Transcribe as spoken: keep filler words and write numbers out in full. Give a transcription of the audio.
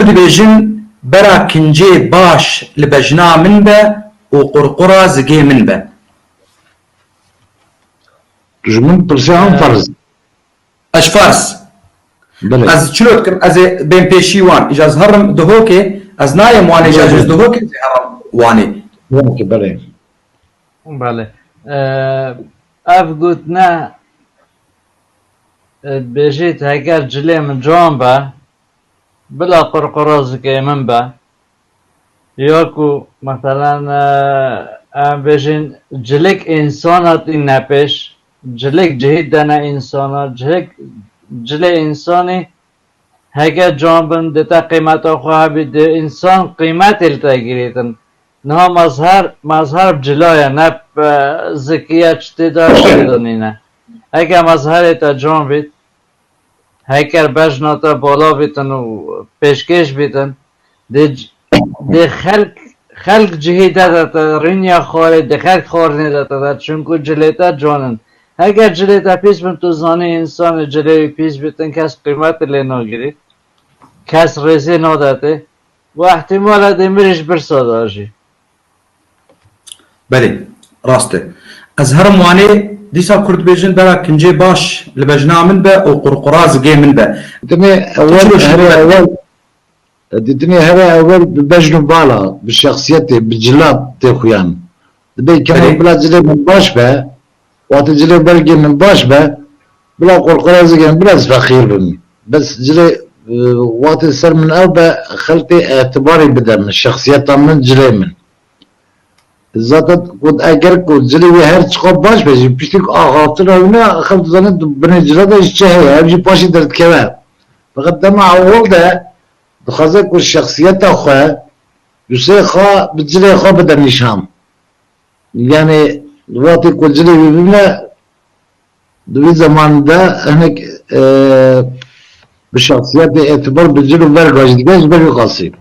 dibêjin, bera kincê baş li bejna min be û qurqura zigê min be. Ji min pirsiya em ferz. Ez fers. Belê. Ez çilo dikim, ez ê bên pêşî wan. Îja ez herim Duhokê, ez nayêm Wanê, îja ez Duhokê ez ê herim Wanê. Belê, belê. Belê. Ev gotine, e, dibêjît, heger cilê min can be, bila qurqura zikê min be. Ya ku, meselen, e, em bêjin, cilik însana tîne pêş, cilik cihî dene însana, cilik, cilê însanî heke can bin, dê te qîmeta xwe hebî, dê însan qîmetê li te girîtin. Niha mazher, mazher cila ye, ne, e, zikiye, çi tê de, çi tê de nîne. Heke mazherê te can bît, heker bejna te bala bîtin û pêşkêş bîtin, dê, dê xelk, xelk cihê te de te rînya xwarê, dê xelk xwarinê de te de, çunku cilê te can in. Heger cilê te pîs bin, tu zanî însanê cilê wî pîs bîtin, kes qîmetê lê nagirî, kes rêzê nadetê. Û ihtimal e dê mirî ji birsa de jî. Belê, rast e. Ez herim Wanê, dîsa ku dibêjin, bera kincê baş li bejna min be û qurqura zigê min be. Dimê ewel, Çilo şîrove. herê ewel, di dimê herê ewel bi bejn û bala, bi şexsiyetê, bi cila tê xuyan. Dibê kema Belê. bila cilê min baş be, wate cilê bergê min baş be, bila qurqura zigê min, bila ez feqîr bim. Bes cilê, e, wate ser min ew be, xelkê etibarê bide min, şexsiyeta min, cilê min. Zaten ku eger ku cilê wê her çiqa baş be jî, piştî ku axaftina wî ne, xelk dizane tu binê cila de jî çi heye, ev jî paşî derdikeve. Feqet dema ewil de dixwaze ku şexsiyeta xwe, nusê xwe bi cilê xwe bide nîşan. Yani, wextê ku cilê wî bibine, di vî zeman de hinek, e, bi şexsiyetê etibar bi cil û berga jî dike ji ber wî qasî.